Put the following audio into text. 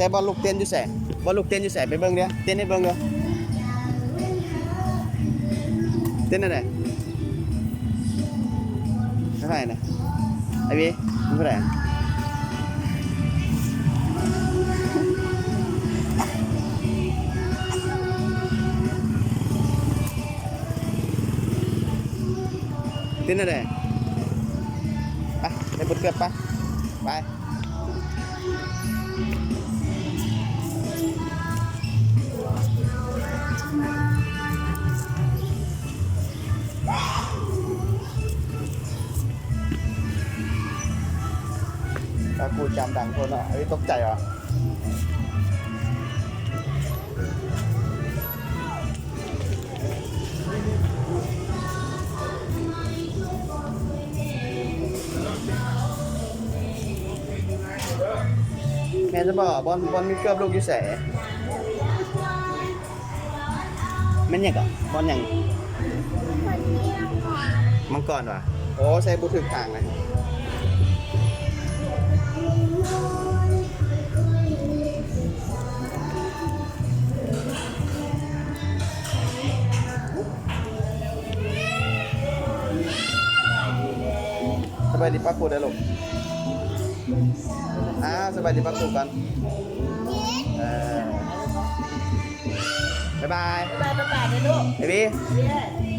ແຕ່ບ່ອນລູກເຕັ້ນຢູ່ໃສ? ບ່ອນລູກເຕັ້ນຢູ່ໃສ? ໄປເບິ່ງເດີ້ ເຕັ້ນໃຫ້ເບິ່ງເດີ້. ເຕັ້ນແນວໃດ? ເທົ່າໃດນະ? ໄອ້ບີ ເທົ່າໃດ? ເຕັ້ນແນວໃດ? ໄປ ໄປປົດເກືອບ ໄປ ໄປ. ຕາກູຈຳດັງໂພດເນາະ ເອີຍ ຕົກໃຈຫວາ? ແມ່ນຊະບໍ່? ບ່ອນ ບ່ອນມີເກືອບລູກຢູ່ໃສ? ແມ່ນຫຍັງເກາະ? ບ່ອນຫຍັງ? ມັງກອນຫວາ? ໂອ້ ໃສ່ບໍ່ຖືກທາງເລີຍ. ສະບາຍດີປ້າປູເດີ້ລູກ. ອ້າວ ສະບາຍດີປ້າປູກ່ອນ. ເອີ ບາຍບາຍ ບາຍບາຍປ້າເດີ້ລູກ. ເບບີ.